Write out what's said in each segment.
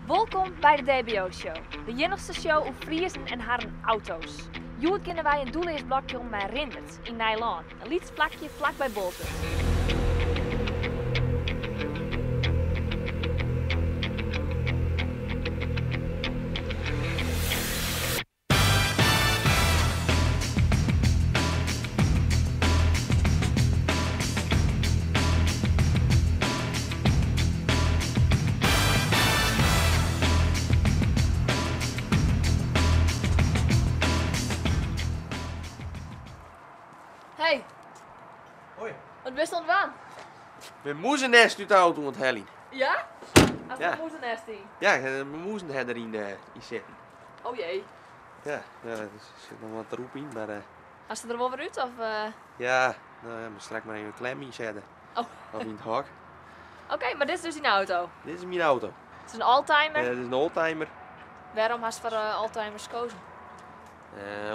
Wolkom by de DBO-show, de iennichste show oer Friezen en harren auto's. Hjoed kinne wy in doelleas blokje om mei Rindert yn Nijlân, in lyts plakje flak by Bolsward. Hey. Hoi. Wat bist oan it dwaan? Myn mûzenest út de auto oan it heljen. Ja? Hast in mûzenest yn? Ja, ik ha myn mûzen ha deryn yn sitten. Oh jee. Ja, ja, der sit noch wat troep yn, mar. Hast se der wol wer út of? Ja, no ja, moat straks mar even klem ynsette. Oh. Of yn it hok. Oké, mar dit is dus dyn auto? Dit is myn auto. It is in oldtimer? Dit is in oldtimer. Wêrom hast foar oldtimers kozen?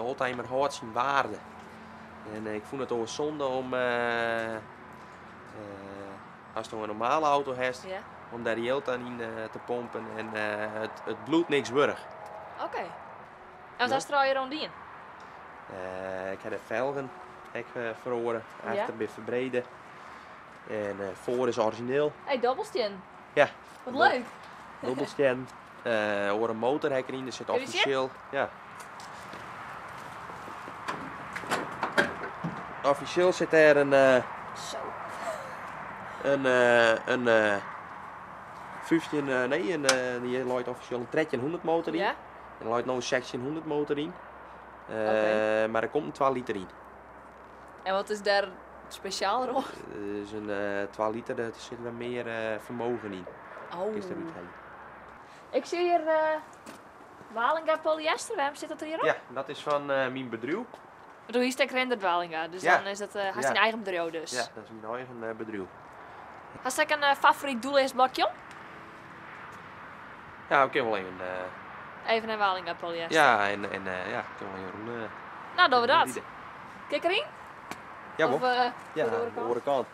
Oldtimer hâldt syn waarde. En ik fûn it oars sonde om, ast in normale auto hast, om dêr jild aan yn te pompen en it bliuwt niks wurdich. Oké. En wat hast der allegear oan dien? Ik ha de felgen ek feroare, achter binne ferbrede en foar is orizjineel. Hey, dobbelstiennen. Ja. Wat leuk. Dobbelstiennen. Oare motor ha ik deryn, der sit Kun je zien? offisjeel, ja. Offisjeel sit dêr in, Zo. in 15, nee, in, hjir leit offisjeel in 1300 motor yn. Ja. En der leit no in 1600 motor yn. Oké. Mar der komt in 2 liter yn. En wat is dêr spesjaal oan? Dus in 2 liter, dêr sit wer mear fermogen yn. Oh. Kinst derút helje. Ik sjoch hjir Walinga polyester, wêrom sit dat der hjir op? Ja, dat is fan myn bedriuw. Do hiest ek Rindert Walinga, dus Ja. dan is dat, hast Ja. dyn eigen bedriuw dus. Ja, dat is myn eigen bedriuw. Hast ek in favoriet doelleas blokje om? Ja, we kinne wol even, Even nei Walinga polyester. Ja, en ja, we kinne wol even rûn, Nou, dogge we dat. ride. Kin ik deryn? Ja, Of, wol. Ja, de oare de kant? oare kant.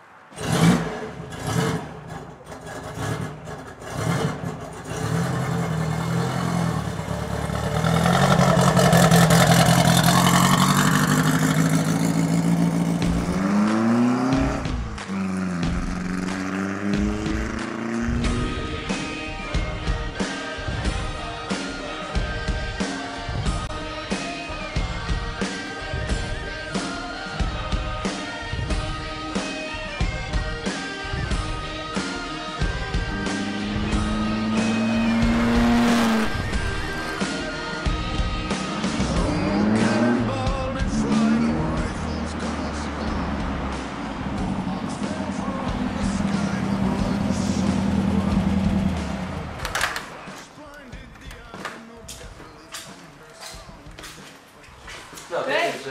Nou, dit is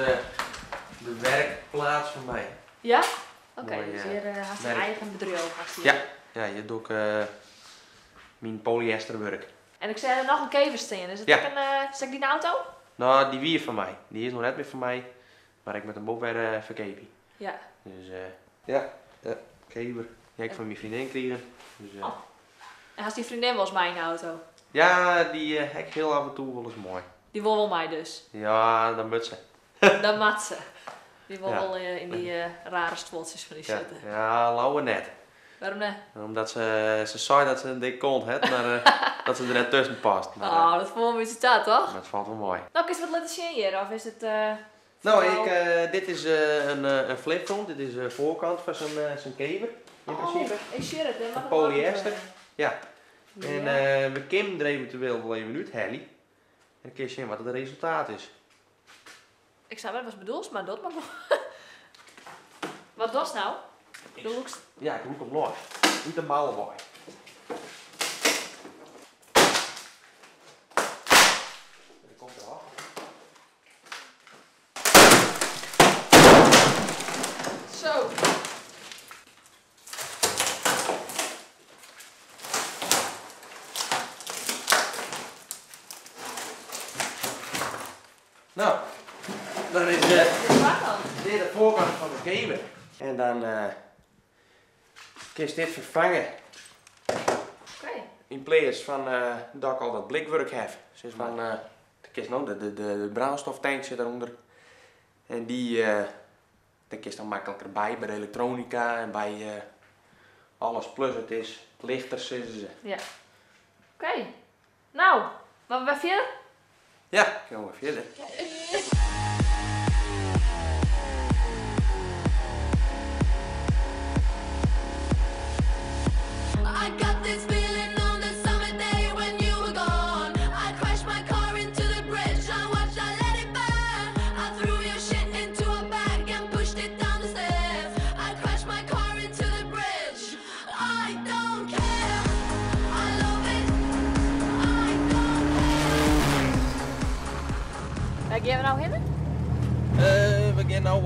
de werkplaats van mij. Ja? Oké, Mooi, dus hier hast dyn werk. eigen bedriuw. Hast hier. Ja, ja, hjir doch ik myn polyesterwurk. En ik seach der noch in kever stean. Is it Ja. ek in is ek dyn auto? Nou, dy wie fan my. Dy is noch net mear fan my, mar ik moat him wol wer ferkeapje. Ja. Dus ja, ja, kever. Dy ha ik fan myn freondin krigen. Dus. Oh. En hast dyn freondin wolris mei yn de auto? Ja, dy ha ik hiel af en toe wolris mei. Dy wol wol mei dus? Ja, dan moat se. Dan moat se. Dy wol Ja. wol yn dy rare stuoltsjes fan dy Ja. sitte. Ja, leaver net. Wêrom net? Omdat se sei dat se in dik kont hat, mar dat se der net tusken past. Maar, Oh, dat falt in bytsje ta, toch? Dat falt wol mei. Nou, kinst wat litte sjen hjir, of is it Nou, vooral dit is een flipfront, dit is de voorkant van zo'n kever, in Oh, principe. ik zie het, hè, Van mag het polyester. wel. Ja. Ja. En we kunnen er eventueel wel even uit, Helly. En dan kun je zien wat het resultaat is. Ik snap net wat bedoelst, maar dat mag wel. Wat doe nou? Ik De looks. Ja, ik look hem los. Niet de mouwen bij. Dat komt eraf. Zo. Nou, dan is De voorkant. dit de voorkant van de kever. En dan kun je dit vervangen. Oké. Yn pleats fan dat ik al dat blikwurk haw. Sis mar, de kinst no, de brânstoftank sit derûnder. En dy, dêr kinst dan makliker by, by de elektronika en by alles. Plus it is lichter, sizze se. Ja. Oké. No, moatte we wer fierder? Ja, kinne we wer fierder. I got this feeling on the summer day when you were gone. I crashed my car into the bridge. I watched, I let it burn. I threw your shit into a bag and pushed it down the stairs. I crashed my car into the bridge. I don't care. I love it. I don't care. Wêr gean we no hinne? We gean no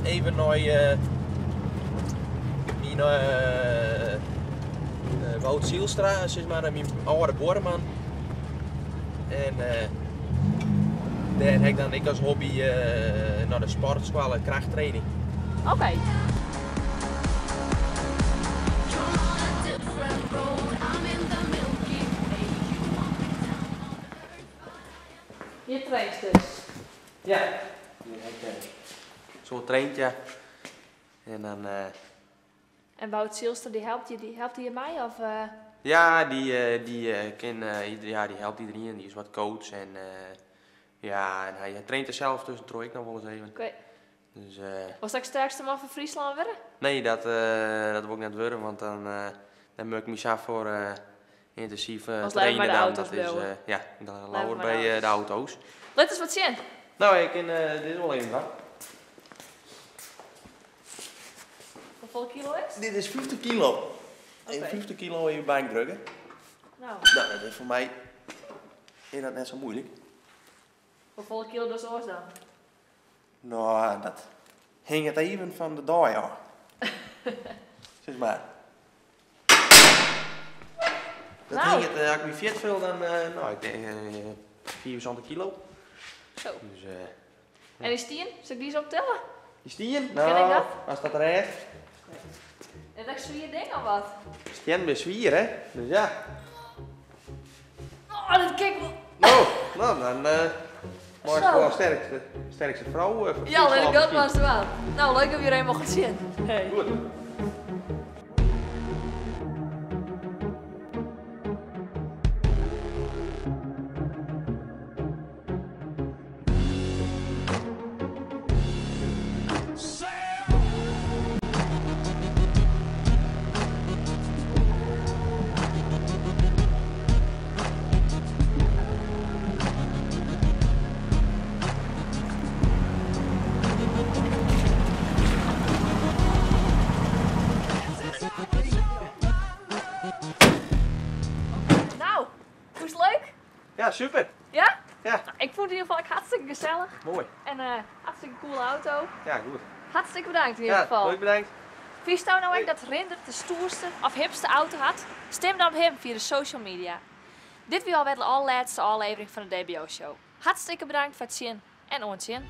even nei myn Wout Zielstra, sis mar, myn âlde buorman. En dêr ha ik dan ek as hobby nei de sportskoalle krachttraining. Oké. You're on a different road. I'm in the Milky Way. You want me down on earth, but I am. Hjir trainst dus? Ja, hjir ha ik soad traind, ja. En dan. En Wout Zielstra, dy helpt je, dy helpt dy je mei? Of? Ja, dy, dy kin, ja, dy helpt iedereen. Dy is wat coach en ja, en hy traint er sels tuskentroch ek noch wolris even. Oké. Dus. Wolst ek sterkste man fan Fryslân wurde? Nee, dat wol ik net wurde, want dan moat ik my sa foar yntinsyf As leaver trainen by de dan. auto's Dat is, bliuwe. ja, dan Leaver leaver by de by de auto's. auto's. Lit ris wat sjen. No, ik kin dit wol even dwaan. Hoefolle kilo is it? Dit is 50 kilo. Oké. 50 kilo even bankdrukke. Nou. Nou, dat is foar my is dat net sa muoilik. Hoefolle kilo dochst oars dan? No, dat hinget even fan de dei ôf. Sis mar. Dat Nou. hinget, as ik my fit fiel, dan, no, ik denk 75 kilo. Zo. Dus. En dy stien? Sil ik dy ris optelle? Dy stien? Kin ik Nou, dat? as dat rêdt. Is dat swier ding of wat? Stiennen binne swier, hè? Dus ja. Oh, dat kin ik wol. No, no, dan mei ik Zo. wol sterkste frou fan Ja, laat ik Fryslân dat miskien. mar ris dwaan. No, leuk om hjir even mochten sjen. Hey. Goed. Nou, hoe is het leuk? Ja, super. Ja? Ja. Nou, ik vond het in ieder geval ook hartstikke gezellig. Mooi. En hartstikke coole auto. Ja, goed. Hartstikke bedankt in ieder Ja, geval. leuk bedankt. Wist nou nou Hey. ek dat Rindert de stoerste of hipste auto hat? Stim dan op him fia de social media. Dit wie alwer de allerlêste ôflevering fan de DBO Show. Hartstikke bedankt foar it sjen en oant sjen.